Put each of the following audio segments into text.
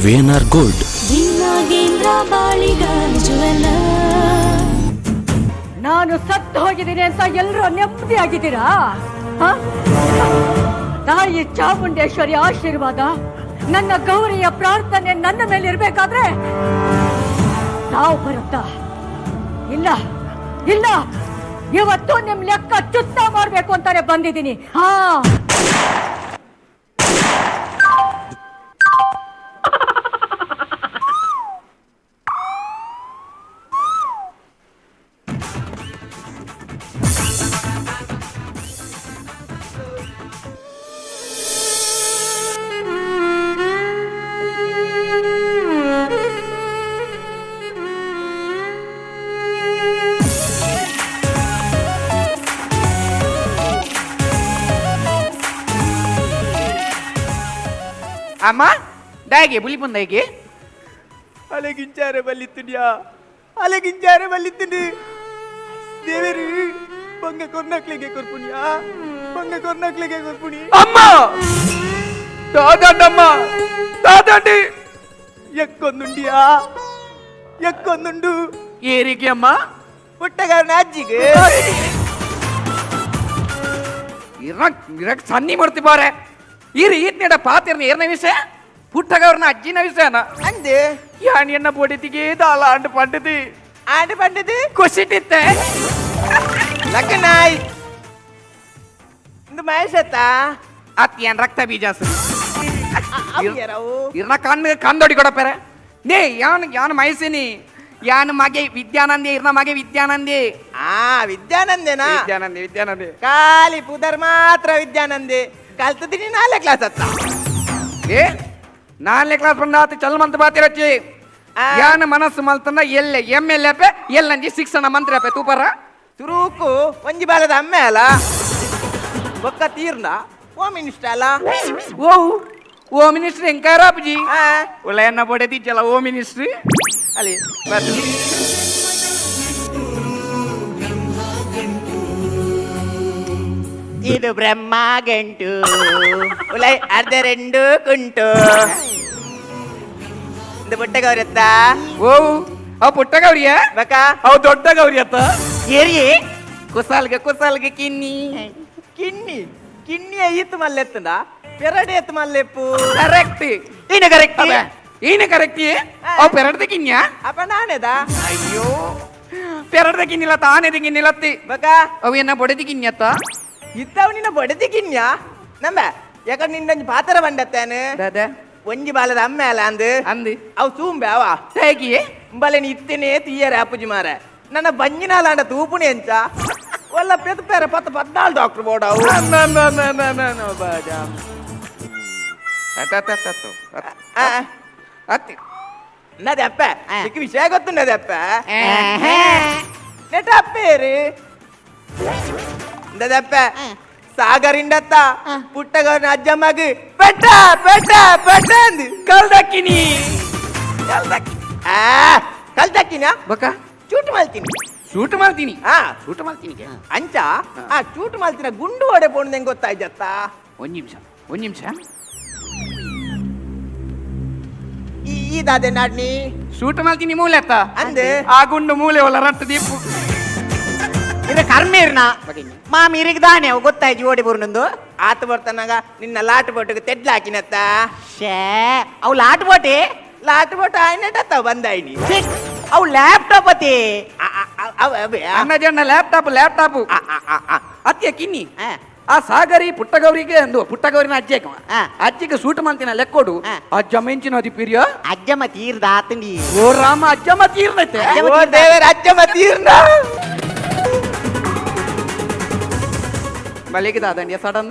VNR gold. ನಾನು ಸತ್ತು ಹೋಗಿದ್ದೀನಿ ಅಂತ ಎಲ್ಲರೂ ನೆಮ್ಮದಿ ಆಗಿದ್ದೀರಾ? ತಾಯಿ ಚಾಮುಂಡೇಶ್ವರಿ ಆಶೀರ್ವಾದ, ನನ್ನ ಗೌರಿಯ ಪ್ರಾರ್ಥನೆ ನನ್ನ ಮೇಲೆ ಇರ್ಬೇಕಾದ್ರೆ ತಾವು ಬರುತ್ತಾ? ಇಲ್ಲ ಇಲ್ಲ, ಇವತ್ತು ನಿಮ್ ಲೆಕ್ಕ ಚುತ್ತ ಮಾಡ್ಬೇಕು ಅಂತಾನೆ ಬಂದಿದ್ದೀನಿ. ಹಾ, ಅಮ್ಮ ದಾಗೆ ಬುಲಿಪುಂದಾಗೆ ಅಲೆಗಿಂಚಾರೆ ಬಲ್ಲಿತ್ತಿದ್ಯಾ, ಅಲೆಗಿಂಚಾರೆ ಬಲ್ಲಿತ್ತೀನಿ. ದೇವರು ಬಂಗ ಕೊರ್ನಕ್ಲಿಗೆ ಕೊರ್ಪುಣಿಯಾ, ಬಂಗ ಕೊರ್ನಕ್ಲಿಗೆ ಕೊರ್ಪುಣಿ. ಅಮ್ಮ ದಾದಂಡಮ್ಮ ದಾದಂಡಿ ಎಕ್ಕೊಂದುಂಡಿಯಾ, ಎಕ್ಕೊಂದುಂಡು. ಏರಿಗೆ ಅಮ್ಮ? ಪುಟ್ಟಗಾರನ ಅಜ್ಜಿಗೆ. ಇರಕ್ ಇರಕ್ ಸನ್ನಿ ಮಾಡ್ತಿ ಬಾರೆ. ಇರಿ ಈತ್ನೇಡ ಪಾತಿರ್ನ ಏರ್ನ ವಿಷಯ, ಪುಟ್ಟಗವ್ರನ್ನ ಅಜ್ಜಿನ ವಿಷಯನ ಅಂದೆ ಯಾನ್ ಎನ್ನ ಬೊಡಿತಿಗೆ ದಾಲ ಅಂಡ್ ಪಂಡತಿ ಆಂಡ್ ಪಂಡತಿ ಖುಷಿಟಿತ್ತೆ. ಲಕ್ಕನಾಯ್ ಇಂದು ಮಹೇಶತ್ತ ಅತ್ ಏನ್ ರಕ್ತ ಬೀಜ ಇರ್ನ ಕಣ್ಣು ಕಂದೊಡಿ ಕೊಡಪೆರೆ. ನೇ ಯಾನ್ ಯಾನ್ ಮೈಸಿನಿ ಯಾನ್ ಮಗೆ ವಿದ್ಯಾನಂದಿ, ಇರ್ನ ಮಗೆ ವಿದ್ಯಾನಂದಿ. ಆ ವಿದ್ಯಾನಂದೇನಾ? ವಿದ್ಯಾನಂದಿ ವಿದ್ಯಾನಂದಿ. ಖಾಲಿ ಪುದರ್ ಮಾತ್ರ ವಿದ್ಯಾನಂದಿ, ಕಲ್ತದಿನಿ ನಾಲ್ನೇ ಕ್ಲಾಸ್ ಅತ್ತ. ಏ ನಾಲ್ನೇ ಕ್ಲಾಸ್ ಬಂದಾತ ಚಲ್ಮಂತ ಬಾತಿರಚ್ಚಿ. ಯಾನ ಮನಸ್ಸು ಮಲ್ತಂದ ಎಲ್ಲೆ M L A ಎಲ್ಲಂಜಿ ಶಿಕ್ಷಣ ಮಂತ್ರಿ ಅಪ್ಪೆ ತೂಪರ. ತುರುಕು ಒಂಜಿ ಬಾಲದ ಅಮ್ಮೆ ಅಲ್ಲ, ಬೊಕ್ಕ ತೀರ್ನ ಹೋಮ್ ಮಿನಿಸ್ಟರ್ ಅಲ್ಲ. ಓ ಓ ಮಿನಿಸ್ಟ್ರಿ ಎಂಕಾರ ಅಪ್ಪಜಿ ಒಳ್ಳೆ ಎನ್ನ ಬೊಡೆದಿಜ್ಜಲ್ಲ ಓ ಮಿನಿಸ್ಟ್ರಿ ಅಲ್ಲಿ ಬರ್ರಿ. ಇದು ಬ್ರಹ್ಮ ಗಂಟು ಉಲೈ ಅರ್ಧ ರೆಂಡು ಕುಂಟು. ಇದು ಪುಟ್ಟ ಗೌರತ್ತ. ಓ ಅವ್ ಪುಟ್ಟ ಗೌರಿಯ? ಬಕ ಅವ್ ದೊಡ್ಡ ಗೌರಿ ಅತ್ತ. ಏರಿ ಕುಸಾಲ್ಗೆ ಕುಸಾಲ್ಗೆ ಕಿನ್ನಿ ಕಿನ್ನಿ ಕಿನ್ನಿ ಈತು ಮಲ್ಲೆತ್ತಂದ ಪೆರಡೆ ಎತ್ತು ಮಲ್ಲೆಪ್ಪು. ಕರೆಕ್ಟ್. ಈನ ಕರೆಕ್ಟ್. ಈನ ಕರೆಕ್ಟ್. ಅವ್ ಪೆರಡ್ದ ಕಿನ್ಯಾ? ಅಪ್ಪ ನಾನೇದ. ಅಯ್ಯೋ ಪೆರಡ್ದ ಕಿನ್ನಿಲ್ಲ ತಾನೇದ ಕಿನ್ನಿಲತ್ತಿ. ಬಕ ಅವ್ ಏನ ಬೊಡೆದಿ ಕಿನ್ಯತ್ತ? ಇತ್ತವ್ ನಿನ್ನ ಬೊಡೆದಿ ಕಿನ್ಯಾ ನಂಬ, ಯಾಕಂದ್ರೆ ನಿನ್ನೊಂಜಿ ಪಾತ್ರ ಬಂಡತ್ತೇನೆ. ದಾದಾ ಒಂಜಿ ಬಾಲದ ಅಮ್ಮೆ ಅಲ್ಲ ಅಂದು ಅಂದು ಅವು ಸೂಂಬೆ ಅವ ಹೇಗೆ ಉಂಬಲೆ ನೀ ಇತ್ತೇನೆ ತೀಯರೆ ಅಪ್ಪುಜಿ ಮಾರ ನನ್ನ ಬಂಜಿನಾಲಾಂಡ ತೂಪುಣಿ ಎಂಚ ಒಲ್ಲ ಪೆದ್ ಪೇರ ಪತ್ತ ಪದ್ನಾಲ್ ಡಾಕ್ಟರ್ ಬೋರ್ಡ್ ಅವು. ಅತ್ತಿ ನದೆ ಅಪ್ಪ ಇಕ್ ವಿಷಯ ಗೊತ್ತುన్నದೆ ಅಪ್ಪ ನೆಟ ಅಪ್ಪೇರಿ ದದಪ್ಪ ಸಾಗರಿಂಡತ್ತ ಪುಟ್ಟಗೌರನ ಅಜ್ಜಮ್ಮಗ್ ಪೆಟ್ಟ ಪೆಟ್ಟ ಪೆಟ್ಟ ಅಂದು ಕಲ್ದಕ್ಕಿನಿ. ಆ ಕಲ್ತಕ್ಕಿನ ಬಕ ಚೂಟು ಮಲ್ತೀನಿ. ಸೂಟ್ ಮಾಡ್ತೀನಿ. ಆ ಸೂಟ್ ಮಾಡ್ತೀನಿ. ಅಂಚ ಆ ಚೂಟು ಮಲ್ತಿನ ಗುಂಡು ಒಡೆ ಪೋಣ್ ಹೆಂಗ್ ಗೊತ್ತಾಯ್ತತ್ತ? ಒಂದ್ ನಿಮಿಷ ಒಂದ್ ನಿಮಿಷ. ಈ ದಾದೆ ನಾಡ್ನಿ ಸೂಟ್ ಮಾಡ್ತೀನಿ ಮೂಲೆ ಅತ್ತ. ಅಂದೆ ಆ ಗುಂಡು ಮೂಲೆ ಒಲ್ಲ ರಟ್ಟು ದೀಪು. ಇದು ಕರ್ಮೀರ್ನ ಮಾಮಿ ಇರಿಗ್ ದಾನೆ ಅವು ಗೊತ್ತಾಯ್ತು ಓಡಿ ಬರುನೊಂದು. ಆತ ಬರ್ತಾನಾಗ ನಿನ್ನ ಲಾಟ್ ಬೋಟಿಗೆ ತೆಡ್ಲ ಹಾಕಿನತ್ತ. ಶೇ ಅವು ಲಾಟ್ ಬೋಟಿ? ಲಾಟ್ ಬೋಟ್ ಆಯ್ನಟತ್ತ ಬಂದಾಯ್ನಿ. ಅವು ಲ್ಯಾಪ್ಟಾಪ್ ಅತಿ. ಅಣ್ಣ ಜನ ಲ್ಯಾಪ್ಟಾಪ್ ಲ್ಯಾಪ್ಟಾಪ್ ಅತ್ತಿಯ ಕಿನ್ನಿ. ಆ ಸಾಗರಿ ಪುಟ್ಟಗೌರಿಗೆ ಅಂದು ಪುಟ್ಟಗೌರಿನ ಅಜ್ಜಿ ಅಜ್ಜಿಗೆ ಸೂಟ್ ಮಾಡ್ತೀನ ಲೆಕ್ಕೋಡು. ಅಜ್ಜ ಮೆಂಚಿನ ಅದಿ ಪಿರಿಯ. ಅಜ್ಜಮ್ಮ ತೀರ್ದ ಆತಂಡಿ. ಓ ರಾಮ ಅಜ್ಜಮ್ಮ ತೀರ್ನೈತೆ. ಓ ದೇವರ ಅಜ್ಜಮ್ಮ ತೀರ್ನ. ಬಲಿಗೆ ದಾದಂಡಿಯ ಸಡನ್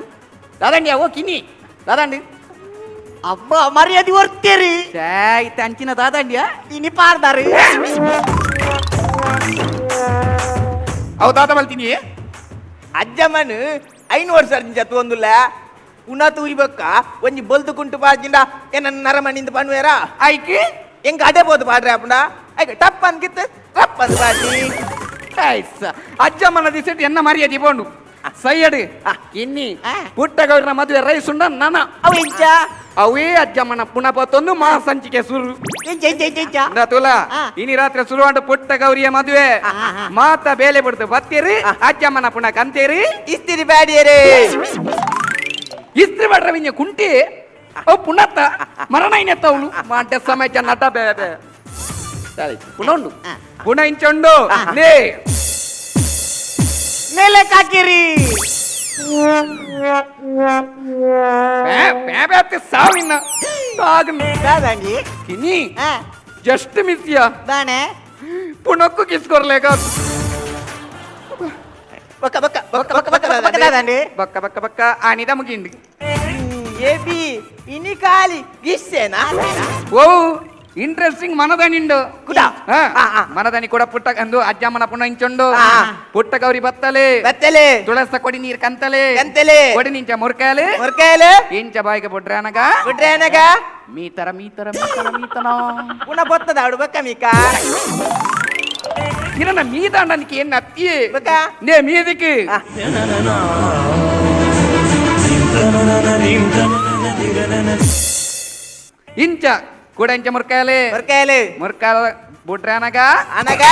ದಾದಂಡಿಯ ಓ ಕಿನ್ನಿ ದಾದಂಡಿ. ಅಬ್ಬ ಮರ್ಯಾದೆ ಒರ್ತೀರಿ. ಇತ್ತ ಅಂಚಿನ ದಾದಂಡಿಯ. ಇನಿ ಪಾರ್ದಾರು. ಅವು ದಾದ ಮಲ್ತೀನಿ. ಅಜ್ಜಮ್ಮನು ಐನು ವರ್ಷ ಜತ್ತು ಒಂದುಲ್ಲ ಉಣ ತೂಯ್ಬಕ್ಕ ಒಂಜಿ ಬೊಲ್ದು ಕುಂಟು ಪಾಡ್ಜಿಂಡ ಏನ ನರಮಣಿಂದ ಪನ್ವೇರ ಐಕಿ ಎಂಕ ಅಡೆ ಬೋದು ಪಾಡ್ರೆ ಅಪ್ಪಂಡ ಐಕ ಟಪ್ ಅಂದ್ಕಿತ್ತು ಟಪ್ ಅಂದ್ ಪಾಡ್ನಿ. ಅಜ್ಜಮ್ಮನ ದಿಸೆಟ್ ಎನ್ನ ಮರ್ಯಾದೆ ಪೋಂಡು ಸೈಯಡು ಕಿನ್ನಿ ಪುಟ್ಟಗೌರಿನ ಮದುವೆ ರೈಸ್ ಉಂಡ ನನ. ಅವು ಇಂಚ ಅವೇ ಅಜ್ಜಮ್ಮನ ಪುನಃ ಪತ್ತೊಂದು ಮಾ ಸಂಚಿಕೆ ಸುರು. ತುಲಾ ಇನಿ ರಾತ್ರಿ ಸುರುವಾಂಡ ಪುಟ್ಟ ಗೌರಿಯ ಮದುವೆ ಮಾತ ಬೇಲೆ ಬಿಡ್ತು ಬತ್ತೀರಿ ಅಜ್ಜಮ್ಮನ ಪುನಃ ಕಂತೀರಿ ಇಸ್ತಿರಿ ಬ್ಯಾಡಿಯರೇ ಇಸ್ತ್ರಿ ಮಾಡ್ರ ವಿಂಜ ಕುಂಟಿ ಅವು ಪುನತ್ತ ಮರಣ ಇನ್ನೆತ್ತವಳು ಮಾಂಟೆ ಸಮಯ ನಟ ಬೇಬೆ ಪುನಃ ಪುನಃ ಇಂಚೊಂಡು ಲೇ ಮೇಲೆ ಕಾಕಿರಿ ಸಾವಿನ ಕಿನಿ ಜಸ್ಟ್ ಮಿಸ್ಯಾ ದಾನೆ ಪುನಕ್ಕು ಕಿಸ್ಕೊರ್ಲೇಕ ಬಕ್ಕ ಬಕ್ಕ ಬಕ್ಕ ಬಕ್ಕ ಬಕ್ಕ ಬಕ್ಕ ಬಕ್ಕ ಬಕ್ಕ ಬಕ್ಕ ಆನಿದ ಮುಗಿಂಡಿ ಎಬಿ ಇನಿ ಕಾಲಿ ಗಿಸ್ಸೇನಾ ಓ ಇಂಟ್ರೆಸ್ಟಿಂಗ್ ಮನದನಿಂಡು ಕುಡ ಮನದನಿ ಕೂಡ ಪುಟ್ಟ ಅಂದು ಅಜ್ಜಮ್ಮನ ಪುಣ್ಣ ಇಂಚೊಂಡು ಪುಟ್ಟ ಗೌರಿ ಬತ್ತಲೆ ಬತ್ತಲೆ ತುಳಸ ಕೊಡಿ ನೀರ್ ಕಂತಲೆ ಕಂತಲೆ ಕೊಡಿ ನಿಂಚ ಮುರ್ಕಾಲೆ ಮುರ್ಕಾಲೆ ಇಂಚ ಬಾಯಿಗೆ ಬುಡ್ರೆ ಅನಗ ಬುಡ್ರೆ ಅನಗ ಮೀತರ ಮೀತರ ಮೀತರ ಮೀತನ ಪುನಃ ಬೊತ್ತದ ಆಡು ಬಕ್ಕ ಮೀಕ ಕಿರಣ ಮೀದಾಂಡನಿಗೆ ಏನ್ ಅತ್ತಿ ಬಕ್ಕ ನೇ ಮೀದಿக்கு ಇಂಚ ಕೂಡ ಇಂಚ ಮುರ್ಕಾಲೆ ಮುರ್ಕಾಲೆ ಮುರ್ಕಾಲ ಬುಡ್ರೆ ಅನಗ ಅನಗ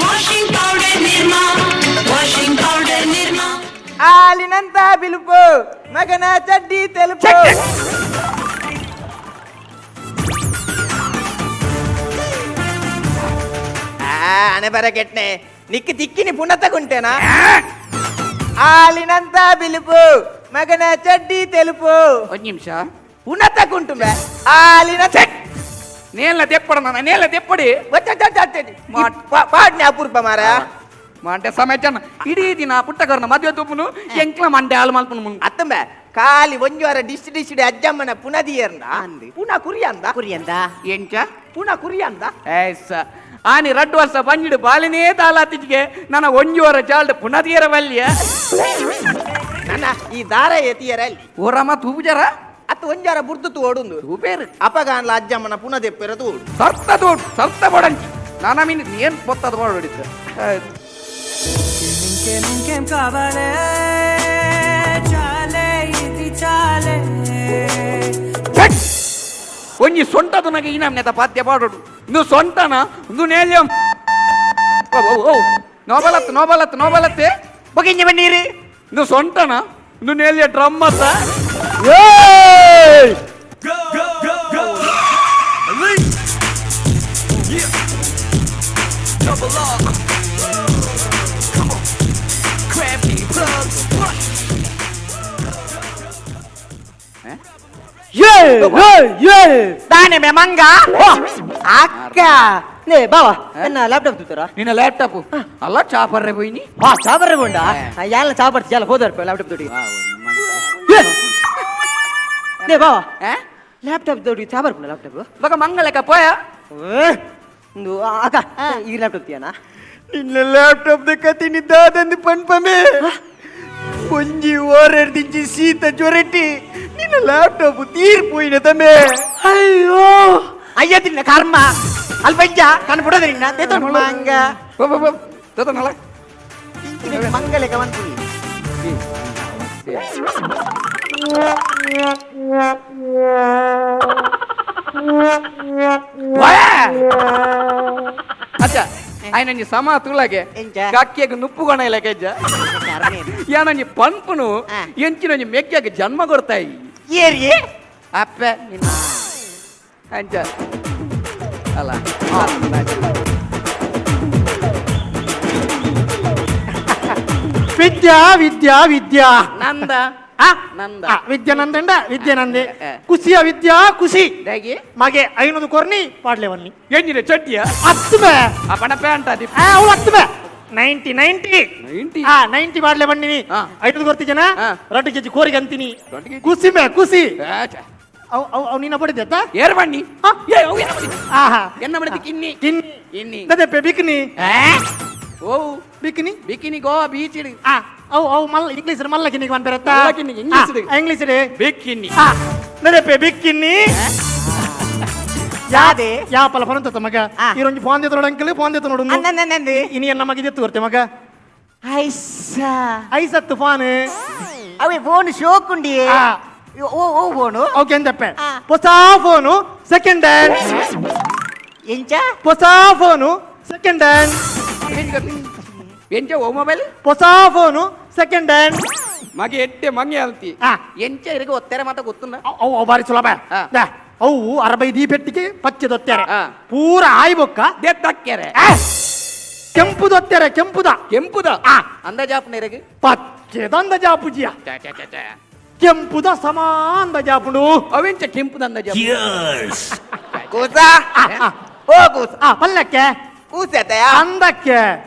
washing powder Nirma, washing powder Nirma. ಆಲಿನಂತ ಬಿಲುಪು ಮಗನ ಚಡ್ಡಿ ತೆಲುಪು. ಅಣೆ ಬರ ಕೆಟ್ನೆ ನಿಕ್ಕಿ ತಿಕ್ಕಿನಿ ಪುನಃ ತಗೊಂಟೇನಾ ಆಲಿನಂತ ಬಿಲುಪು ಮಗನ ಚಡ್ಡಿ ತೆಲುಪು. ಒಂದ್ ನಿಮಿಷ ಪುನಃ ತಗೊಂಟು ಬೇ ಆಲಿನ ನೇಲ ದೆಪ್ಪಡ ನನ್ನ ನೇಲ ದೆಪ್ಪಡಿ ಪಾಡ್ನೆ ಅಪೂರ್ಪ ಮಾರ ಮಂಡೆ ಸಮಯ ಇಡೀ ದಿನ ಪುಟ್ಟಗರ್ನ ಮದುವೆ ತುಪ್ಪನು ಎಂಕ್ಲ ಮಂಡೆ ಹಾಲು ಮಲ್ಪನು ಮುನ್ ಅತ್ತಂಬ ಖಾಲಿ ಒಂಜಿ ವಾರ ಡಿಶ್ ಡಿಶ್ ಅಜ್ಜಮ್ಮನ ಪುನದಿಯರ್ನ ಪುನಃ ಕುರಿಯಂದ ಕುರಿಯಂದ ಎಂಚ ಪುನಃ ಕುರಿಯಂದ ಏಸ ಆನಿ ರಡ್ಡು ವರ್ಷ ಬಂಜಿಡು ಬಾಲಿನೇ ತಾಲಾತಿಜಿಗೆ ನನ್ನ ಒಂಜಿ ವಾರ ಜಾಲ್ಡ್ ಪುನದಿಯರ ವಲ್ಯ ನನ್ನ ಈ ದಾರ ಎತಿಯರ ಅಲ್ಲಿ ಓರಮ್ಮ ತೂಪುಜರ ಅತ್ತ ಒಂಜಾರ ಬುರ್ದು ತೋಡುಂದು ತೂಪೇರು ಅಪಗಾನ್ಲ ಅಜ್ಜಮ್ಮನ ಪುನಃ ದೆಪ್ಪೆರ ತೋಡು ಸರ್ತ ತೋಡು ಸರ್ತ ಬೋಡಂಚಿ ನಾನ ಮೀನ್ ಏನ್ ಬೊತ್ತದ ಬೋಡಿತ್ತು ಒಂಜಿ ಸೊಂಟದ ನಗೆ ಇನಾಮ್ನೆತ ಪಾತ್ಯ ಪಾಡೋಡು ಇಂದು ಸೊಂಟನ ಇಂದು ನೇಲ್ಯಂ ಓ ಓ ನೋಬಲತ್ ನೋಬಲತ್ ನೋಬಲತ್ತೆ ಬೊಗಿಂಜ ಬನ್ನೀರು ಇಂದು ಸೊಂಟನ ಇಂದು ನೇಲ್ಯ ಡ್ರಮ್ ಅತ್ತ ದಾನೆ ಮೆ ಮಂಗ ಅಕ್ಕ ನೇ ಬಾವಾ ಎನ್ನ ಲ್ಯಾಪ್ಟಾಪ್ ತೂತಾರ ನಿನ್ನ ಲ್ಯಾಪ್ಟಾಪ್ ಅಲ್ಲ ಚಾಪರ್ರೆ పోయిನಿ ಹಾ ಚಾಪರ್ರೆ ಬೋಂಡ ಯಾಲ ಚಾಪರ್ ಜಾಲ ಹೋದರ್ ಲ್ಯಾಪ್ಟಾಪ್ ತೋಡಿ ನೇ ಬಾವಾ ಲ್ಯಾಪ್ಟಾಪ್ ತೋಡಿ ಚಾಪರ್ ಪುಂಡ ಲ್ಯಾಪ್ಟಾಪ್ ಬಗ ಮಂಗಳಕ ಪೋಯ ಇಂದು ಅಕ್ಕ ಈ ಲ್ಯಾಪ್ಟಾಪ್ ತಿಯಾನ ನಿನ್ನ ಲ್ಯಾಪ್ಟಾಪ್ the ಕತಿ ನಿದ್ದಾದಂದು ಪನ್ಪಮೆ ಒಂಜಿ ಓರೆಡ್ದಿಂಚಿ ಶೀತ ಜ್ವರಟಿ ನಿನ್ನ ಲ್ಯಾಪ್ಟಾಪ್ ತೀರ್ ಪೋಯಿನ ತಮ್ಮೆ ಅಯ್ಯೋ ಅಯ್ಯ ತಿನ್ನ ಕರ್ಮ ಅಲ್ಪಂಜ ಕಣ್ಬಿಡೋದು ನಿನ್ನ ದೇತೋಡು ಮಂಗ ತೋತನಲ್ಲ ಮಂಗಲೆ ಕವಂತೀವಿ ಅಚ್ಚ ఆయన ಸಮ ತುಳಗೆ ಎಂಚ? ಕಕ್ಕಿಯಗ್ ನುಪ್ಪುಗೊಣ ಇಲ್ಲ ಕೆಜ್ಜ ಯಾನೊಂಜಿ ಪನ್ಪುನು ಎಂಚಿನೊಂಜಿ ಮೆಗ್ಗ್ಯಾಗ ಜನ್ಮ ಕೊಡ್ತಾಯಿ ಏರಿ ಅಪ್ಪೆ ನಿನ್ನ ಅಂಚ ಅಲ್ಲ ವಿದ್ಯಾ ವಿದ್ಯಾ ವಿದ್ಯಾ ನಂದ ಆ? ನಂದ ಆ, ವಿದ್ಯಾ ನಂದಂಡ ವಿದ್ಯೆ ನಂದೆ ಕುಸಿಯ ವಿದ್ಯಾ ಕುಸಿ ದಾಗಿ ಮಗೆ ಐನೂರು ಕೊರ್ನಿ ಪಾಡ್ಲೆವನ್ನಿ ಎಂಜಿನ ಚಡ್ಡಿಯ ಹತ್ತು ಬೇ ಆ ಪಣ ಪ್ಯಾಂಟ್ ಅದಿ ಆ, ಅವು ಹತ್ತು ಬೇ 90 90 90? ಆ 90 ಪಾಡ್ಲೆ ಬನ್ನಿ ಆ. ಐನೂರು ಕೊರ್ತಿ ಜನ ಆ. 2 ಕೆಜಿ ಕೋರಿಗೆ ಅಂತೀನಿ 2 ಕೆಜಿ? ಕುಸಿ ಮೇ ಕುಸಿ ಅವು ಅವು ಅವು ನಿನ್ನ ಬಡಿದೆ ಏರ್ ಬಣ್ಣಿ ಏ ಅವು ಎನ್ನ ಬಡಿದೆ? ಆಹಾ ಎನ್ನ ಬಡಿದೆ ಕಿನ್ನಿ ಕಿನ್ನಿ ಕಿನ್ನಿ ದದೆಪ್ಪೆ ಬಿಕ್ನಿ ಓ ಬಿಕ್ನಿ ಬಿಕಿನಿ ಗೋವಾ ಬೀಚ್ ಇಡು ಆ ಅವು ಅವು ಮಲ್ಲ ಇಂಗ್ಲೀಷ್ ಮಲ್ಲ ಕಿನ್ನಿಗೆ ಬಂದ್ ಬರತ್ತಾ ಮಲ್ಲ ಕಿನ್ನಿಗೆ, ಇಂಗ್ಲೀಷ್ ಡ್. ಇಂಗ್ಲೀಷ್ ಬಿಕಿನಿ ಆ ನದೆಪ್ಪೆ ಬಿಕ್ಕಿನ್ನಿ ಯಾದೆ ಯಾಪಲ ಫರಂತ ಮಗ ಆ. ಇರೊಂಜಿ ಫೋನ್ ದೇತನೋಡು ಅಂಕಲ್ ಫೋನ್ ದೇತನೋಡು ಅನ್ನನ್ನಂದು ಇನಿ ಎನ್ನ ಮಗ ಇದೆತ್ತು ಬರ್ತೆ ಮಗ ಐಸ ಐಸತ್ತು ಫೋನ್ ಅವೇ ಫೋನ್ ಶೋಕುಂಡಿಯೇ ಆ, ಓ ಓ ಫೋನು ಓಕೆ ಅಂತಪ್ಪೆ ಹೊಸ phone second hand ಎಂಚ ಹೊಸ phone second hand ಎಂಚ ಓ ಮೊಬೈಲ್ ಹೊಸ phone second hand ಮಗೆ ಎಟ್ಟೆ ಮಂಗೆ ಅಲ್ತಿ ಎಂಚ ಇರಿಗೆ ಒತ್ತಾರೆ ಮಾತ ಗೊತ್ತುಂಡ ಅವು ಬಾರಿ ಸುಲಭ ಅವು ಅರಬೈ ದೀಪೆಟ್ಟಿಗೆ ಪಚ್ಚೆ ದೊತ್ತಾರೆ ಪೂರ ಆಯ್ಬೊಕ್ಕ ದಕ್ಕೆರೆ ಕೆಂಪು ದೊತ್ತಾರೆ ಕೆಂಪುದ ಕೆಂಪುದ ಅಂದಾಜಾಪು ಪಚ್ಚೆದ ಅಂದಾಜಾಪುಜಿಯ ಕೆಂಪುದ ಸಮ ಅಂದಾಜಾಪುಂಡು ಅವೆಂಚ ಕೆಂಪುದ ಅಂದಾಜಾಪು ಕೂಸ ಓ ಕೂಸ ಪಲ್ಲಕ್ಕೆ ಕೂಸತಯ ಅಂದಕ್ಕೆ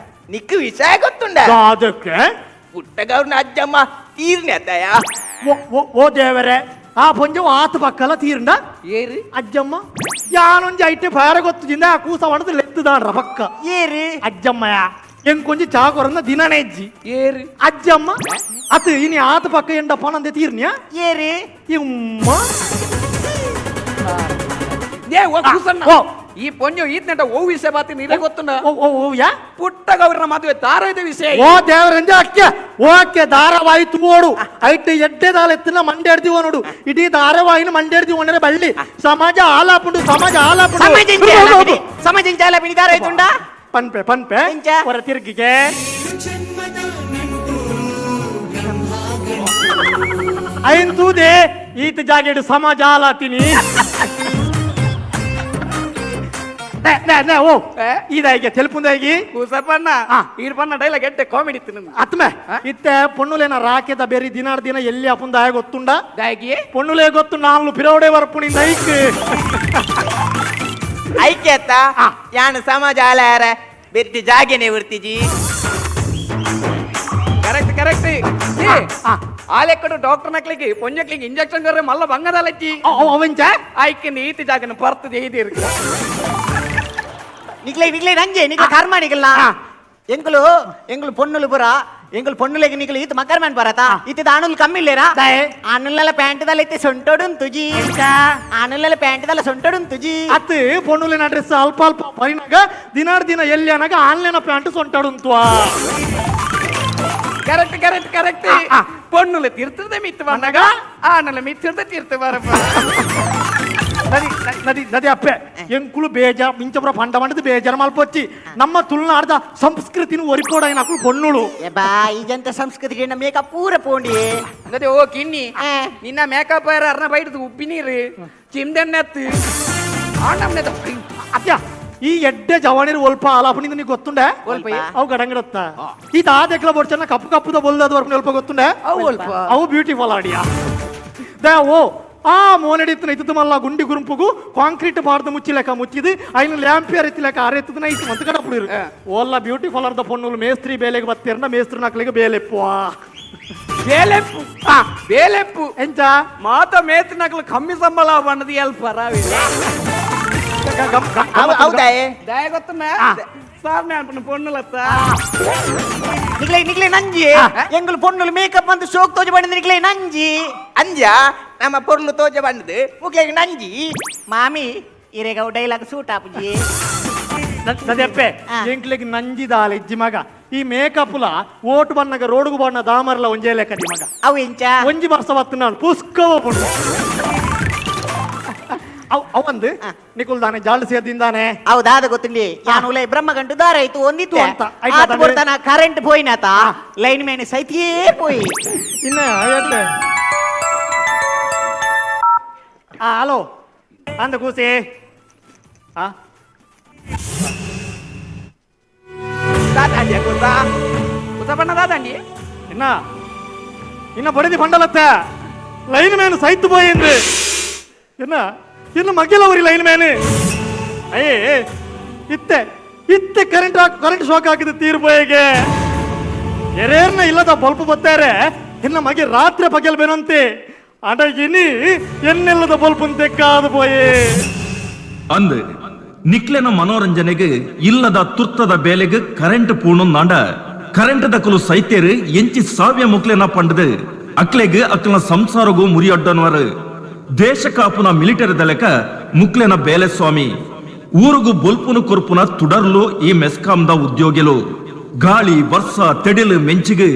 ನಿಕ್ಕು ವಿಷಯ ಗೊತ್ತುಂಡ ಅದಕ್ಕೆ ಪುಟ್ಟಗೌರ್ನ ಅಜ್ಜಮ್ಮ ತೀರ್ನೆ ಅತ್ತಯ ಓ ದೇವರೇ ಆ ಪೊಂಜವು ಆತು ಪಕ್ಕಲ ತೀರ್ಂಡ ಏರು ಅಜ್ಜಮ್ಮ ಯಾನೊಂಜಿ ಐಟೆ ಫಾರ ಗೊತ್ತುಜಿಂದ ಆ ಕೂಸ ಹೊಡೆದು ಲೆತ್ತುದಾಡ್ರ ಪಕ್ಕ ಏರು ಅಜ್ಜಮ್ಮಯ ಎಂಕೊಂಜಿ ಚಾ ಕೊರಂದ ದಿನನೇ ಇಜ್ಜಿ ಏರು ಅಜ್ಜಮ್ಮ ಅತು ಇನಿ ಆತ ಪಕ್ಕ ಎಂಡಪ್ಪ ನಂದೆ ತೀರ್ನ್ಯಾ ಏರು ಇಮ್ಮ they ಓ ಕೂಸಣ್ಣ ಈ ಪೊಂಜು ಈತ್ನೆಟ ಓ ವಿಷಯ ಬಾತಿ ನೀರೇ ಗೊತ್ತುಂಡ ಓ ಓ ಯಾ ಪುಟ್ಟಗೌರನ ಮದುವೆ ತಾರೈದ ವಿಷಯ ಓ ದೇವರಂಜ ಅಕ್ಕೆ ಓಕೆ ಧಾರಾವಾಹಿ ತೂವೋಡು ಐಟ್ ಎಡ್ಡೆ ದಾಲ ಎತ್ತಿನ ಮಂಡೆ ಹಿಡ್ದಿವ ನೋಡು ಇಡೀ ಧಾರಾವಾಹಿನ ಮಂಡೆ ಹಿಡ್ದಿವ ಅಂದ್ರೆ ಬಳ್ಳಿ ಸಮಾಜ ಆಲಾಪುಂಡು ಸಮಾಜ ಆಲಾಪುಂಡು ಸಮಾಜ ಆಲಾಪಿಣಿ ದಾರಾಯ್ತುಂಡ ಪನ್ಪೆ ಪನ್ಪೆ ಹೊರ ತಿರುಗಿಗೆ ಐನ್ ತೂದೆ ಈತ ಜಾಗೆಡು ಸಮಾಜ ಆಲಾತೀನಿ ಓ ಇದಾಗಿ ತೆಲುಪುಂದಾಗಿ ಕೂಸಪ್ಪಣ್ಣ ಈರ್ಪಣ್ಣ ಡೈಲಾಗ್ ಎಡ್ಡೆ ಕಾಮಿಡಿ ಇತ್ತು ಅತ್ಮೆ ಇತ್ತೆ ಪೊಣ್ಣುಲೇನ ರಾಕೆದ ಬೇರೆ ದಿನಾಡ್ ದಿನ ಎಲ್ಲಿ ಅಪುಂದಾಯ ಗೊತ್ತುಂಡ ದಾಗಿ ಪೊಣ್ಣುಲೇ ಗೊತ್ತು ನಾಲ್ಲು ಪಿರವಡೆ ವರ್ಪುಣಿ ನೈಕ್ ಐಕ್ಯತ್ತ ಯಾನು ಸಮಾಜ ಆಲಾರ ಬೆರ್ತಿ ಜಾಗೆನೆ ವರ್ತಿಜಿ ಕರೆಕ್ಟ್ ಕರೆಕ್ಟ್ ಆಲೆಕ್ಕಡು ಡಾಕ್ಟರ್ ನಕ್ಲಿಗೆ ಪೊಂಜಕ್ಲಿಗೆ ಇಂಜೆಕ್ಷನ್ ಕೊರ್ರೆ ಮಲ್ಲ ಬಂಗದಲಚ್ಚಿ ಅವಂಚ ಐಕ್ಕೆ ನೀತಿ ಜಾಗನ ಪರ್ತದೆ ಇದಿರ್ಕ ನಿಕ್ಲೆ ನಿಕ್ಲೆ ನಂಜೆ ನಿಕ್ಲೆ ಕರ್ಮ ನಿಗಲ್ಲ ಎಂಕುಲು ಎಂಕುಲು ಪೊನ್ನುಲು ಪುರ ಎಂಕುಲು ಪೊನ್ನುಲೆಗೆ ನಿಕ್ಲು ಈತ ಮಕರ್ಮನ್ ಬರತಾ ಇತ್ತ ಆಣುಲ್ ಕಮ್ಮಿ ಇಲ್ಲೇರಾ ಆಣುಲ್ಲ ಪ್ಯಾಂಟ್ ದಲ್ಲ ಇತ್ತೆ ಸೊಂಟೋಡುನ್ ತುಜಿ ಆಣುಲ್ಲ ಪ್ಯಾಂಟ್ ದಲ್ಲ ಸೊಂಟೋಡುನ್ ತುಜಿ ಅತ್ ಪೊನ್ನುಲಿನ ಡ್ರೆಸ್ ಅಲ್ಪ ಅಲ್ಪ ಪರಿನಾಗ ದಿನಾಡ್ ದಿನ ಎಲ್ಲಿ ಅನಾಗ ಆನ್ಲೈನ್ ಪ್ಯಾಂಟ್ ಸೊಂಟೋಡುಂತ್ವಾ correct correct correct ಪೊನ್ನುಲೆ ತಿರ್ತದೆ ಮಿತ್ತು ಬಂದಾಗ ಆಣುಲ ಮಿತ್ತಿರ್ದೆ ತೀರ್ತು ಬರಪ್ಪ ನದಿ ನದಿ ನದಿ ಅಪ್ಪೆ ಎಂಕುಲು ಬೇಜಾರ್ ಮಿಂಚಪುರ ಪಂಡ ಮಂಡದ ಬೇಜಾರ್ ಮಲ್ಪೊಚ್ಚಿ ನಮ್ಮ ತುಳುನಾಡ್ದ ಸಂಸ್ಕೃತಿನ ಒರಿಪೋಡೈನ ಅಕುಲು ಪೊನ್ನುಳು ಬಾ ಈಜಂತ ಸಂಸ್ಕೃತಿ ಮೇಕಪ್ ಪೂರ ಪೋಂಡಿ ನದಿ ಓ ಕಿನ್ನಿ ನಿನ್ನ ಮೇಕಪ್ ಅರ್ನ ಬೈಡ್ದು ಉಬ್ಬಿ ನೀರು ಚಿಮ್ದೆಣ್ಣೆತ್ತು ಆಣಮ್ನೆದ ಅತ್ಯ ಈ ಎಡ್ಡೆ ಜವಾನಿರು ಒಲ್ಪ ಆಲಾಪನಿಂದ ನೀ ಗೊತ್ತುಂಡೆ ಅವು ಗಡಂಗಡತ್ತ ಈ ತಾದೆಕ್ಲ ಬೊಡ್ಚನ್ನ ಕಪ್ಪು ಕಪ್ಪುದ ಬೊಲ್ದದ ವರ್ಪು ಒಲ್ಪ ಗೊತ್ತುಂಡೆ ಅವು ಒಲ್ಪ ಅವು ಬ್ಯೂಟಿಫುಲ್ ಆಡಿಯಾ they ಓ ಆ ಮೋನಡಿತ್ತು ಇತ್ತು ಮಲ್ಲ ಗುಂಡಿ ಗುರುಂಪುಗು ಕಾಂಕ್ರೀಟ್ ಬಾರ್ದು ಮುಚ್ಚಿಲೆಕ್ಕ ಮುಚ್ಚಿದು ಐನು ಲ್ಯಾಂಪಿಯರ್ ಎತ್ತಿಲೆಕ್ಕ ಅರೆತ್ತದ ಇತ್ತು ಮಂತ ಕಡಪುಡಿರು ಓಲ್ಲ ಬ್ಯೂಟಿಫುಲ್ ಅರ್ಧ ಪೊನ್ನುಲು ಮೇಸ್ತ್ರಿ ಬೇಲೆಗೆ ಬತ್ತೀರ್ನ ಮೇಸ್ತ್ರಿ ನಕ್ಲಿಗೆ ಬೇಲೆಪ್ಪು ಬೇಲೆಪ್ಪು ಬೇಲೆಪ್ಪು ಎಂಚ ಮಾತ ಮೇಸ್ತ್ರಿ ನಕ್ಲು ಕಮ್ಮಿ ಸಂಬಳ ಬಣ್ಣದ ಎಲ್ಪ ರಾವಿ ಹೌದಾಯೇ ದಯ ಗೊತ್ತನ ಸಾರ್ ನಾನು ಪೊನ್ನುಲತ್ತ ನಿಕ್ಲೆ ನಿಕ್ಲೆ ನಂಜಿ ಎಂಗುಲು ಪೊನ್ನುಲು ಮೇಕಪ್ ಅಂತ ಶೋಕ್ ತೋಜ ಬಂಡದ ನಿಕ್ಲೆ ನಂಜಿ ಅಂಜ ನಮ್ಮ ಪೊರ್ಲು ತೋಜ ಬಂಡದು ಮುಕ್ಲೆಗೆ ನಂಜಿ ಮಾಮಿ ಇರೇಗ ಡೈಲಾಗ್ ಸೂಟ್ ಆಪುಜಿ ಸದ್ಯಪ್ಪೆ ಎಂಕ್ಲೆಗ್ ನಂಜಿದಾಲ ಇಜ್ಜಿ ಮಗ ಈ ಮೇಕಪ್ಲ ಓಟು ಬಣ್ಣಗ ರೋಡುಗು ಬಣ್ಣ ದಾಮರ್ಲ ಒಂಜೇ ಲೆಕ್ಕ ಮಗ ಅವು ಎಂಚ ಒಂಜಿ ವರ್ಷ ಬತ್ತು ನಾನು ಪುಸ್ಕವ ಪುಂಡು ಅವಂದು ನಿಕುಲ್ ದಾನೆ ಜಾಳು ಸೇದಿಂದಾನೆ ಹೌದಾದ ಗೊತ್ತುಂಡಿ ಯಾನು ಬ್ರಹ್ಮ ಗಂಟು ದಾರ ಆಯ್ತು ಒಂದಿತ್ತು ಅಂತ. ಆತ ಕೊಡ್ತಾನ ಕರೆಂಟ್ ಪೋಯಿನಾತ ಲೈನ್ ಮ್ಯಾನ್ ಸೈತಿಯೇ ಪೋಯಿ ಇನ್ನ ಎಡ್ಲೆ ಹಲೋ ಅಂದ ಕೂಸಿ ಆ ದಾದಾಂಡಿ ಕೂಸ ಕೂಸ ಬಣ್ಣ ದಾದಾಂಡಿ ಇನ್ನ ಇನ್ನ ಬಡದಿ ಬಂಡಲತ್ತ ಲೈನ್ ಮ್ಯಾನ್ ಸೈತು ಪೋಯಿಂದು ಇನ್ನ ಇನ್ನು ಮಗ್ಗಿಲ ಊರಿ ಲೈನ್ ಮ್ಯಾನ್ ಅಯ್ಯೇ ಇತ್ತೆ ಇತ್ತೆ current current shock ಹಾಕಿದ ತೀರ್ಪೋಯಿಗೆ ಎರೇರ್ನ ಇಲ್ಲದ ಬಲ್ಪ್ ಬತ್ತಾರೆ ಇನ್ನ ಮಗೆ ರಾತ್ರಿ ಪಗಲ್ ಬೇನಂತೆ ಅಡ ಇನಿ ಎನ್ನೆಲ್ಲದ ಬಲ್ಪ್ ತೆಕ್ಕಾದ ಪೋಯೆ ಅಂದ್ ನಿಕ್ಲೆನ ಮನೋರಂಜನೆಗೆ ಇಲ್ಲದ ತುರ್ತದ ಬೇಲೆಗೆ ಕರೆಂಟ್ ಪೂಣೊಂದಾಂಡ ಕರೆಂಟ್ ದಕಲು ಸೈತ್ಯರು ಎಂಚಿ ಸಾವ್ಯ ಮುಕ್ಲೆನ ಪಂಡದು ಅಕ್ಲೆಗ್ ಅಕ್ಲನ ಸಂಸಾರಗೂ ಮುರಿಯೊಡ್ಡನವರು ದೇಶ ಕಾಪುನ ಮಿಲಿಟರಿ ದಲೆಕ ಮುಕ್ಲೆನ ಬೇಲೆ ಸ್ವಾಮಿ ಊರುಗು ಬೊಲ್ಪುನು ಕೊರ್ಪುನ ತುಡರ್ಲು ಈ ಮೆಸ್ಕಾಂದ ಉದ್ಯೋಗಿಲು ಗಾಳಿ ವರ್ಷ ತೆಡಿಲು ಮೆಂಚಿಗೆ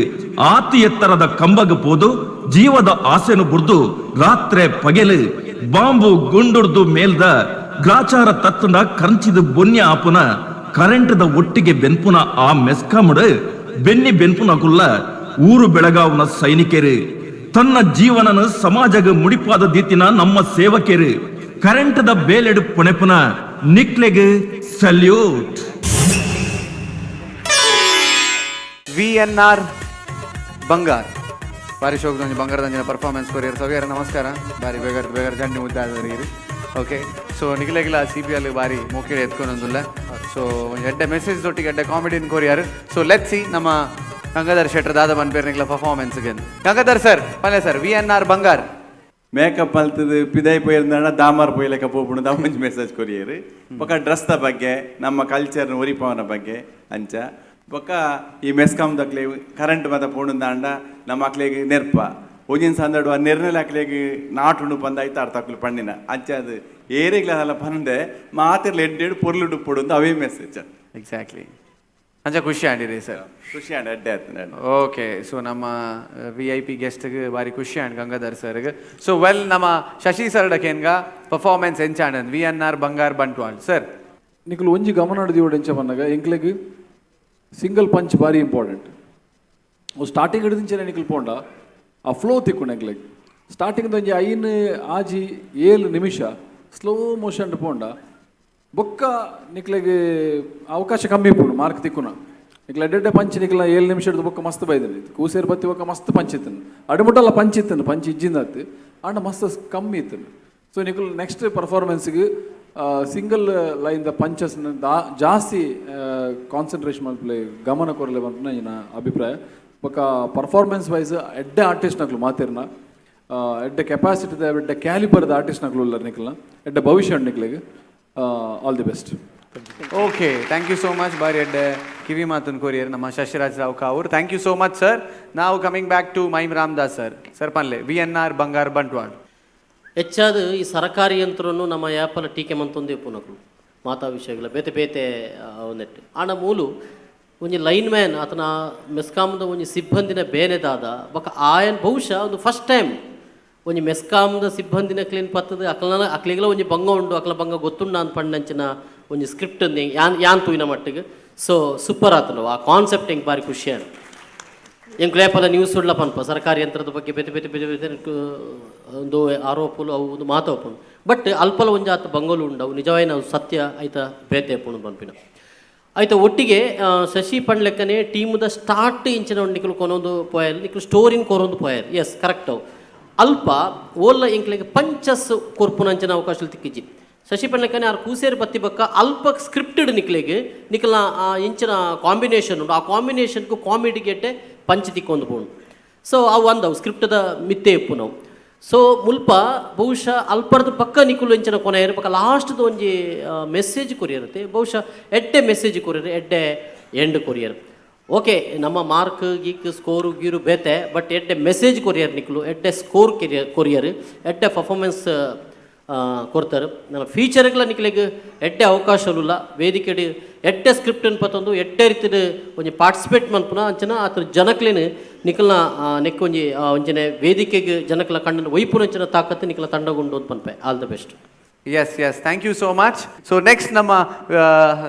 ಆತಿ ಎತ್ತರದ ಕಂಬಗ ಪೋದು ಜೀವದ ಆಸೆನು ಬುರ್ದು ರಾತ್ರೆ ಪಗೆಲು ಬಾಂಬು ಗುಂಡುರ್ದು ಮೇಲ್ದ ಗ್ರಾಚಾರ ತತ್ತುಂಡ ಕಂಚಿದ ಬೊನ್ಯ ಆಪುನ ಕರೆಂಟ್ದ ಒಟ್ಟಿಗೆ ಬೆನ್ಪುನ ಆ ಮೆಸ್ಕಾಮುಡು ಬೆನ್ನಿ ಬೆನ್ಪುನ ಕುಲ್ಲ ಊರು ಬೆಳಗಾವ್ನ ಸೈನಿಕರು ತನ್ನ ಜೀವನನ ಸಮಾಜಗ ಮುಡಿಪಾದ ದೀತಿನ ನಮ್ಮ ಸೇವಕರು ಕರೆಂಟ್ದ ಬೇಲೆಡು ಪುಣೆಪುನ ನಿಕ್ಲೆಗ್ ಸಲ್ಯೂಟ್. ವಿ.ಎನ್.ಆರ್. ಬಂಗಾರ್ ಬಾರಿ ಶೋಕ್ದೊಂಜಿ ಬಂಗಾರದಂಜಿನ ಪರ್ಫಾರ್ಮೆನ್ಸ್ ಕೊರಿಯರ್ ಸವಿಯರ ನಮಸ್ಕಾರ. ಬಾರಿ ಬೇಗರ್ ಬೇಗರ್ ಜಂಡಿ ಮುದ್ದಾದರಿಗೆ. ಓಕೆ, ಸೊ ನಿಗಲೆಗಿಲ ಸಿ ಪಿ ಎಲ್ ಬಾರಿ ಮೋಕಿಡೆ ಎತ್ಕೊಂಡೊಂದುಲ್ಲ. ಸೊ ಎಡ್ಡೆ ಮೆಸೇಜ್ ದೊಟ್ಟಿಗೆ ಎಡ್ಡೆ ಕಾಮಿಡಿನ್ ಕೊರಿಯರ್. ಸೊ let see ನಮ್ಮ ಗಂಗಾಧರ್ ಶೆಟ್ಟರ್ ದಾದ ಪನ್ಪೇರ್ ನಿಗ್ಲ ಪರ್ಫಾರ್ಮೆನ್ಸ್ಗೆ. ಗಂಗಾಧರ್ ಸರ್, ಪಲ್ಲೆ ಸರ್, ವಿ.ಎನ್.ಆರ್. ಬಂಗಾರ್. ಮೇಕಪ್ ಮಲ್ತದು ಪಿದಾಯಿ ಪೋಯಿರ್ದಾಂಡ ದಾಮಾರ್ ಪೋಯಿಲೆಕ್ಕ ಪೋಪುಂಡು ದಾಮಂಜಿ ಮೆಸೇಜ್ ಕೊರಿಯರ್. ಬೊಕ್ಕ ಡ್ರೆಸ್ದ ಬಗ್ಗೆ, ನಮ್ಮ ಕಲ್ಚರ್ನ ಒರಿಪವನ ಬಗ್ಗೆ ಅಂಚ. ಬೊಕ್ಕ ಈ ಮೆಸ್ಕಾಮ್ ದಕ್ಲೆ ಕರೆಂಟ್ ಮಾತ ಪೋಣುಂದಾಂಡ ನಮ್ಮ ಅಕ್ಲೆಗ್ ನೆರ್ಪ ಒಂಜಿನ ಸಂದಡು ಆ ನೆರ್ನೆಲ ಅಕ್ಲೆಗ್ ನಾಟುಂಡು ಪಂದಾಯ್ತು ಅರ್ಥ ಅಕ್ಲು ಪಂಡಿನ ಅಂಚ. ಅದು ಏರಿಗ್ಲ ಅಲ್ಲ ಪಂದೆ ಮಾತಿರ್ಲ ಎಡ್ಡೆಡ್ ಪೊರ್ಲುಡು ಪೊಡು ಅವೇ ಮೆಸೇಜ್. ಎಕ್ಸಾಕ್ಟ್ಲಿ, ಅಂಚ ಖುಷಿ ಆಂಡಿರಿ ಸರ್? ಖುಷಿ ಆಂಡ್, ಎಡ್ಡೆ ಆಯ್ತು. ಓಕೆ, ಸೊ ನಮ್ಮ ವಿ.ಐ.ಪಿ ಗೆಸ್ಟ್ಗೆ ಭಾರಿ ಖುಷಿ ಆಂಡ್ ಗಂಗಾಧರ್ ಸರ್ಗೆ. ಸೊ ವೆಲ್, ನಮ್ಮ ಶಶಿ ಸರ್ ಕೇನ್ಗ ಪರ್ಫಾರ್ಮೆನ್ಸ್ ಎಂಚಾಂಡ್ ವಿ.ಎನ್.ಆರ್. ಬಂಗಾರ್ ಬಂಟ್ವಾಳ್ ಸರ್. ನಿಕುಲು ಒಂಜಿ ಗಮನ ದಿವೊಡು. ಎಂಚ ಪನ್ನಗ ಎಂಕ್ಲೆಗ್ ಸಿಂಗಲ್ ಪಂಚ್ ಭಾರಿ ಇಂಪಾರ್ಟೆಂಟ್. ಅವು ಸ್ಟಾರ್ಟಿಂಗ್ ಹಿಡಿದಿಂಚನೆ ನಿಕುಲು ಪೋಂಡ ಆ ಫ್ಲೋ ತಿಕ್ಕುಂಡು ಎಂಕ್ಲೆಗ್. ಸ್ಟಾರ್ಟಿಂಗ್ ಒಂಜಿ 5, 6, 7 ನಿಮಿಷ ಸ್ಲೋ ಮೋಷನ್ ಪೋಂಡ ಬೊಕ್ಕ ನಿಕ್ಲೆಗ್ ಅವಕಾಶ ಕಮ್ಮಿ ಇಪ್ಪುಂಡು ಮಾರ್ಕ್ ತಿಕ್ಕುನ. ನಿಕ್ಲೆ ಎಡ್ಡೆಡ್ಡೆ ಪಂಚ್ ನಿಕ್ಲ 7 ನಿಮಿಷದ ಬೊಕ್ಕ ಮಸ್ತ್ ಬೈದಿನಿ. ಕೂಸೇರು ಬತ್ತಿ ಬೊಕ್ಕ ಮಸ್ತ್ ಪಂಚ್ ಇತ್ತನು. ಅಡಿಮುಟ್ಟಲ್ಲ ಪಂಚ್ ಇತ್ತನು, ಪಂಚ್ ಇಜ್ಜಿಂದತ್ತು, ಆಂಡ ಮಸ್ತ್ ಕಮ್ಮಿ ಇತ್ತನು. ಸೊ ನಿಕುಲು ನೆಕ್ಸ್ಟ್ ಪರ್ಫಾರ್ಮೆನ್ಸ್ಗೆ ಸಿಂಗಲ್ ಲೈನ್ the punches ಜಾಸ್ತಿ ಕಾನ್ಸಂಟ್ರೇಷನ್ ಮಲ್ಪಲೆ, ಗಮನ ಕೊರಲೆ ಪನ್ಪಿನ ಎನ್ನ ಅಭಿಪ್ರಾಯ. ಬೊಕ್ಕ ಪರ್ಫಾರ್ಮೆನ್ಸ್ ವೈಸ್ ಎಡ್ಡೆ ಆರ್ಟಿಸ್ಟ್ ನಕ್ಲು ಮಾತಿರ್ನ, ಎಡ್ಡೆ ಕೆಪಾಸಿಟಿದ, ಎಡ್ಡೆ ಕ್ಯಾಲಿಬರ್ದ ಆರ್ಟಿಸ್ಟ್ ನಕ್ಲು ಉಲ್ಲರ್. ನಿಕ್ಲ್ನ ಎಡ್ಡೆ ಭವಿಷ್ಯ ಉಂಡು ನಿಕ್ಲೆಗ್. All the best. Okay, thank you so much. ಬಾರಿ ಎಡ್ಡೆ ಕಿವಿ ಮಾತನ್ ಕೊರಿಯರ್ ನಮ್ಮ Shashiraj Rao Kavoor. Thank you so much sir. ನಾವು coming back to mime Ramdas sir. Sir, ಪನ್ಲೆ ವಿ.ಎನ್.ಆರ್. ಬಂಗಾರ್ ಬಂಟ್ವಾಳ್. ಹೆಚ್ಚಾದ ಈ ಸರಕಾರಿ ಯಂತ್ರನು ನಮ್ಮ ಆ್ಯಪಲ ಟೀಕೆ ಮಂತೊಂದೇ ಪುನಕುಲು ಮಾತಾ ವಿಷಯಗಳ ಬೇತೆ ಬೇತೆ ಒಂದೆಟ್ಟು. ಆಂಡ ಮೂಲು ಒಂಜಿ ಲೈನ್ ಮ್ಯಾನ್ ಆತನ ಮೆಸ್ಕಾಮ್ದ ಒಂಜಿ ಸಿಬ್ಬಂದಿನ ಬೇನೆದಾದ ಬೊಕ ಆಯನ್ ಬಹುಶಃ ಒಂದು ಫಸ್ಟ್ ಟೈಮ್ ಒಂಜಿ ಮೆಸ್ಕಾಮ್ದ ಸಿಬ್ಬಂದಿನ ಕ್ಲೀನ್ ಪತ್ತದ ಅಕ್ಲನ ಅಕ್ಲಿಗೆಲ್ಲ ಒಂಜಿ ಬಂಗ ಉಂಡು, ಅಕ್ಲ ಬಂಗ ಗೊತ್ತುಂಡ ಅಂತ ಪಂಡಂಚಿನ ಒಂಜಿ ಸ್ಕ್ರಿಪ್ಟ್ ಯಾನ್ ಯಾನ್ ತೂಯಿನ ಮಟ್ಟಿಗೆ ಸೊ ಸೂಪರ್ ಆತನು. ಆ ಕಾನ್ಸೆಪ್ಟ್ ಎಂಕ್ ಬಾರಿ ಖುಷಿ ಆಂಡ್. ಎಂಕ್ಲು ಏಪಲ ನ್ಯೂಸ್ ಉಡ್ಲ ಪನ್ಪ ಸರ್ಕಾರಿ ಯಂತ್ರದ ಬಗ್ಗೆ ಬೇತೆ ಬೇತೆ ಬೇತೆ ಬೇತೆ ಒಂದು ಆರೋಪಲು ಅವು ಒಂದು ಮಾತಾಪುಂಡು. ಬಟ್ ಅಲ್ಪಲ ಒಂಜಾತ್ ಬಂಗೋಲು ಉಂಡವು ನಿಜವಾಯಿನ ಅವು ಸತ್ಯ ಐತ ಬೇತೆ ಪುಣು ಪನ್ಪಿನ ಆಯ್ತ. ಒಟ್ಟಿಗೆ ಶಶಿ ಪಂಡ್ಲೆಕ್ಕನೆ ಟೀಮ್ದ ಸ್ಟಾರ್ಟ್ ಇಂಚಿನ ನಿಕುಲು ಕೊನೊಂದು ಪೋಯರ್, ನಿಕುಲು ಸ್ಟೋರಿನ್ ಕೊರೊಂದು ಪೋಯರ್. S, correct. ಅವು ಅಲ್ಪ ಓಲ್ಲ ಎಂಕ್ಲೆಗ್ ಪಂಚಸ್ ಕೊರ್ಪುನಂಚಿನ ಅವಕಾಶ ತಿಕ್ಕಿಜಿ. ಶಶಿ ಪಂಡ್ಲೆಕ್ಕನೆ ಆರ್ ಕೂಸೇರು ಬತ್ತಿ ಬಕ್ಕ ಅಲ್ಪ ಸ್ಕ್ರಿಪ್ಟೆಡ್ ನಿಕ್ಲೆಗ್ ನಿಕಲ್ನ ಆ ಇಂಚಿನ ಕಾಂಬಿನೇಷನ್ ಉಂಡು, ಆ ಕಾಂಬಿನೇಷನ್కు ಕಾಮಿಡಿಗೆಟ್ಟೆ ಪಂಚ್ ತಿಕ್ಕೊಂದು ಪೋಂಡು. ಸೊ ಅವು ಅಂದವು ಸ್ಕ್ರಿಪ್ಟದ ಮಿತ್ತೆ ಇಪ್ಪು ನಾವು. ಸೊ ಮುಲ್ಪ ಬಹುಶಃ ಅಲ್ಪರ್ದ ಪಕ್ಕ ನಿಕುಲು ಇಂಚಿನ ಕೊನೆ ಪಕ್ಕ ಲಾಸ್ಟ್ದ ಒಂಜಿ ಮೆಸೇಜ್ ಕೊರಿಯರುತ್ತೆ. ಬಹುಶಃ ಎಡ್ಡೆ ಮೆಸೇಜ್ ಕೊರಿಯರ್, ಎಡ್ಡೆ ಎಂಡ್ ಕೊರಿಯರ್. ಓಕೆ, ನಮ್ಮ ಮಾರ್ಕ್ ಗೀಕ್ ಸ್ಕೋರು ಗೀರು ಬೇತೆ, ಬಟ್ ಎಡ್ಡೆ ಮೆಸೇಜ್ ಕೊರಿಯರ್ ನಿಕುಲು, ಎಡ್ಡೆ ಸ್ಕೋರ್ ಕೆರಿಯರ್ ಕೊರಿಯರ್, ಎಡ್ಡೆ ಪರ್ಫಾರ್ಮೆನ್ಸ್ ಕೊರ್ತಾರೆ. ನನ್ನ ಫ್ಯೂಚರ್ಗಳ ನಿಕ್ಲೆಗ್ ಎಡ್ಡೆ ಅವಕಾಶలుಲ್ಲ. ವೇದಿಕೆಡ್ ಎಡ್ಡೆ ಸ್ಕ್ರಿಪ್ಟ್ ಪತ್ತೊಂದು ಎಡ್ಡೆ ರೀತಿಡ್ ಒಂಜಿ ಪಾರ್ಟಿಸಿಪೇಟ್ ಮನ್ಪುನ ಅಂಚನ ಆತ್ರ ಜನಕ್ಲೆನ್ ನಿಕಲ್ನ ನೆಕ್ ಒಂಜಿ ಒಂಜನೆ ವೇದಿಕೆಗ್ ಜನಕ್ಲ ಕಣ್ಣನ್ ಒಯ್ಪುನಂಚಿನ ತಾಕತ್ತು ನಿಕಲ ತಂಡಗುಂಡು ಅಂತ ಪನ್ಪೆ. All the best. Yes, thank you so much. So next ನಮ್ಮ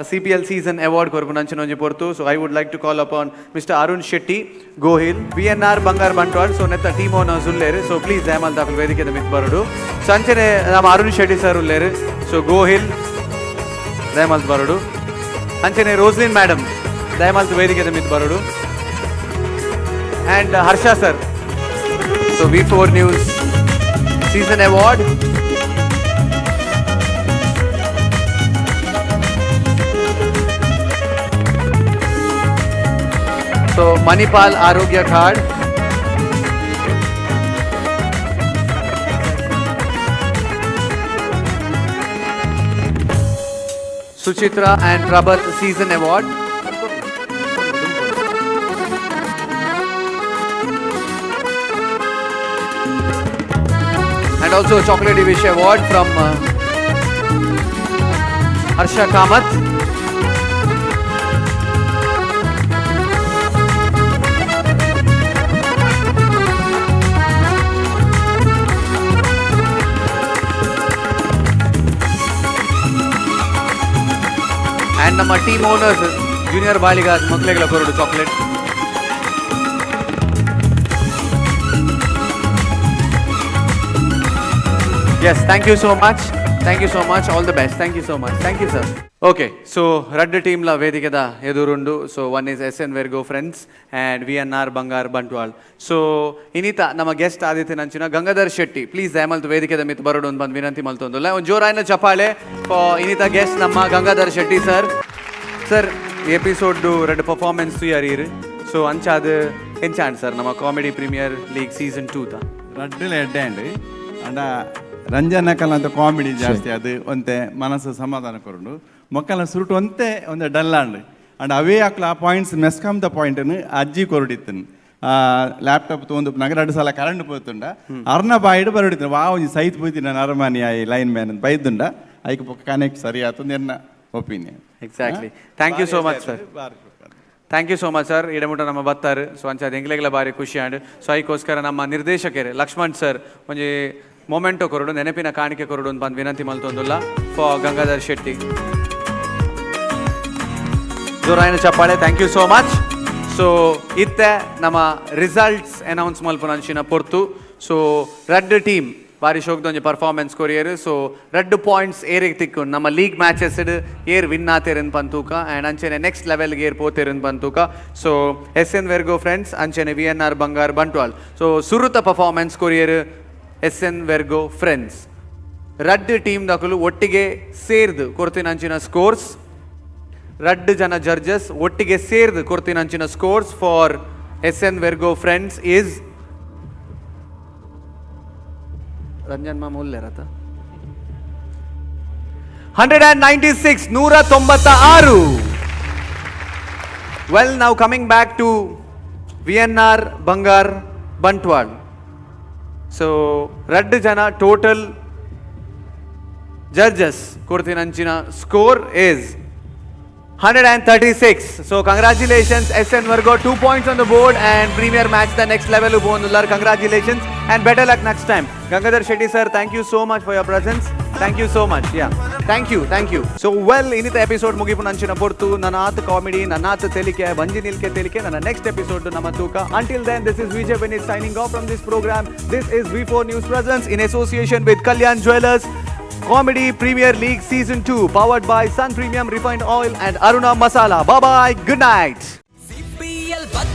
ಸಿ.ಪಿ.ಎಲ್ ಸೀಸನ್ ಅವಾರ್ಡ್ ಕೊರ್ಪುನಂಚಿನ ಒಂಜಿ ಪೊರ್ತು. So I would like to call upon Mister Arun Shetty Gohil, ವಿ.ಎನ್.ಆರ್. ಬಂಗಾರ್ ಬಂಟ್ವಾಳ್. ಸೊ ನೆತ್ತ ಟೀಮ್ ಓನರ್ಸ್ ಉಲ್ಲೇರು. ಸೊ ಪ್ಲೀಸ್ ದಯಮಾಲ್ ದಾಖಲು ವೇದಿಕೆ ಮಿತ್ ಬರಡು. ಸೊ ಅಂಚನೆ ನಮ್ಮ ಅರುಣ್ ಶೆಟ್ಟಿ ಸರ್ ಉಲ್ಲೇರು. ಸೊ ಗೋಹಿಲ್ ದಯಮಾಲ್ತ್ ಬರಡು. ಅಂಚನೆ ರೋಸ್ಲಿನ್ ಮೇಡಮ್ ದಯಮಾಲ್ತ್ ವೇದಿಕೆ ಮಿತ್ ಬರಡು. And Harsha sir. So V4 News season award. So Manipal Arogya Card. Suchitra and Prabal Season Award. And also Chocolate Wish Award from Harsha Kamath. And ನಮ್ಮ ಟೀಮ್ ಓನರ್ಸ್ ಜೂನಿಯರ್ ಬಾಳಿಗ ಮಕ್ಕಳಿಗೆಲ್ಲ ಕೊರಡು chocolate. Yes, thank you so much. Thank you so much. All the best. Thank you so much. Thank you, sir. Okay, so ರಡ್ಡ್ team ಲ ವೇದಿಕೆದ ಎದುರುಂಡು. So one is S N Virgo friends and V N R Bangar Bantwal. So ಇನಿತ ನಮ್ಮ guest Aditya ನಂಚಿನ Gangadhar Shetty, please ದಯಮಲ್ತು ವೇದಿಕೆದ ಮಿತ್ ಬರೋಡು ಅಂತ ಬಂದು ವಿನಂತಿ ಮಲ್ತೊಂದುಲ್ಲ. ಒಂದು ಜೋರಾಯಿನ ಚಪಾಳೆ for ಇನಿತ ಗೆಸ್ಟ್ ನಮ್ಮ Gangadhar Shetty sir. Sir, episode ರಡ್ಡ್ ಪರ್ಫಾರ್ಮೆನ್ಸ್ ತುಯಾರೀರ್. ಸೊ ಅಂಚಾದ್ ಎಂಚಾಂಡ್ ಸರ್ ನಮ್ಮ ಕಾಮಿಡಿ ಪ್ರೀಮಿಯರ್ ಲೀಗ್ ಸೀಸನ್ 2 ತ? ರಡ್ಡುಲ ಎಡ್ಡೆ ಅಂಡ್ ಅಂಡ ರಂಜನ ಅಂತ ಕಾಮಿಡಿ ಜಾಸ್ತಿ, ಅದು ಒಂತೆ ಮನಸ್ಸು ಸಮಾಧಾನ ಕೊರುಂಡು. ಮೊಕ್ಕಲ ಸುರುಟು ಒಂತೆ ಒಂತೆ ಡಲ್ ಆಂಡ್ ಅಂಡ್ ಅವೇ ಅಕ್ಲ ಆ ಪಾಯಿಂಟ್ಸ್ ಮೆಸ್ಕಾಮ್ ದ ಪಾಯಿಂಟ್ನು ಅಜ್ಜಿ ಕೊರಡಿತ್ತನು. ಲ್ಯಾಪ್ಟಾಪ್ ತೊಗೊಂಡು ಎರಡು ಸಲ ಕರೆಂಟ್ ಪೋತುಂಡ ಅರ್ನ ಬಾಯಿಡ್ ಬರಡಿತ್ತು ವಾ ಒಂಜಿ ಸೈತ್ ಪೋಯ್ತೀನಿ ನಾನು ಅರಮಾನಿ ಆಯಿ ಲೈನ್ ಮ್ಯಾನ್ ಬೈದುಂಡ ಐಕ್ ಕನೆಕ್ಟ್ ಸರಿ ಆತು ಎನ್ನ opinion. Exactly. Thank you so much sir. Thank you so much sir. ಇಡಮುಟ ನಮ್ಮ ಬತ್ತಾರು. ಸೊ ಅಂಚ ಅದು ಎಂಗ್ಲೆಗ್ಲ ಬಾರಿ ಖುಷಿ ಆಂಡ್. ಸೊ ಐಕೋಸ್ಕರ ನಮ್ಮ ನಿರ್ದೇಶಕರು ಲಕ್ಷ್ಮಣ್ ಸರ್ ಒಂಜಿ ಮೊಮೆಂಟೋ ಕೊರಡು, ನೆನಪಿನ ಕಾಣಿಕೆ ಕೊರಡು ಅಂತ ಬಂದು ವಿನಂತಿ ಮಲ್ತೊಂದುಲ್ಲ ಫಾರ್ ಗಂಗಾಧರ್ ಶೆಟ್ಟಿ. ಜೋರಾಯಿನ ಚಪ್ಪಾಳೆ. Thank you so much. So ಇತ್ತೆ ನಮ್ಮ ರಿಸಲ್ಟ್ಸ್ ಅನೌನ್ಸ್ ಮಲ್ಪುನ ಪೊರ್ತು. ಸೊ ರಡ್ಡ್ ಟೀಮ್ ಬಾರಿ ಶೋಕ್ದೊಂಜಿ ಪರ್ಫಾರ್ಮೆನ್ಸ್ ಕೊರಿಯರ್. ಸೊ ರಡ್ಡ್ ಪಾಯಿಂಟ್ಸ್ ಏರಿಗೆ ತಿಕ್ಕು ನಮ್ಮ ಲೀಗ್ ಮ್ಯಾಚಸ್ ಏರ್ ವಿನ್ ಆತೇರನ್ ಪಂತೂಕ ಆ್ಯಂಡ್ ಅಂಚೆನೆ ನೆಕ್ಸ್ಟ್ ಲೆವೆಲ್ಗೆ ಏರ್ ಪೋತೇರನ್ ಪಂತೂಕ. ಸೊ ಎಸ್ ಎನ್ ವೆರ್ಗೋ ಫ್ರೆಂಡ್ಸ್ ಅಂಚೆನೆ ವಿ ಎನ್ ಆರ್ ಬಂಗಾರ್ ಬಂಟ್ವಾಲ್. ಸೊ ಸುರುತ ಪರ್ಫಾರ್ಮೆನ್ಸ್ ಕೊರಿಯರ್ ಎಸ್ ಎನ್ ವೆರ್ಗೋ ಫ್ರೆಂಡ್ಸ್. ರಡ್ಡ್ ಟೀಮ್ ದಕುಲು ಒಟ್ಟಿಗೆ ಸೇರ್ದು ಕೊರ್ತಿನ ಅಂಚಿನ ಸ್ಕೋರ್ಸ್, ರಡ್ಡ್ ಜನ ಜಡ್ಜಸ್ ಒಟ್ಟಿಗೆ ಸೇರ್ದು ಕೊರ್ತಿನ ಅಂಚಿನ scores for S N Virgo friends is Ranjan ಮಾಮ ಉಲ್ಲೇರತ 196, 196. Well, ನಾವು coming back to V N R Bangar Bantwal. So ರಡ್ಡ್ ಜನ ಟೋಟಲ್ ಜಡ್ಜಸ್ ಕೊಡ್ತೀನಿ ಅಂಚಿನ score is 136. So congratulations S N Virgo, 2 points on the board and premier match the next level ಪೋಂದುಲ್ಲಾರ್. Congratulations and better luck next time. Gangadhar Shetty sir, thank you so much for your presence. Thank you so much. Yeah, thank you, thank you. So well, ಇನ್ನಿತ episode ಮುಗಿಪು ನಂಚಿನ ಪೊರ್ತು. ನನ್ನಾತ್ comedy, ನನ್ನಾತ್ ತೆಲಿಕೆ, ಬಂಜಿ ನಿಲ್ಕೆ ತೆಲಿಕೆ ನನ್ನ next episode ನಮ್ಮ ತೂಕ. Until then, this is Vijay Vineeth signing off from this program. This is V4 News presents in association with Kalyan Jewellers Comedy Premier League Season 2, powered by Sun Premium Refined Oil and Aruna Masala. Bye bye. Good night. CPL.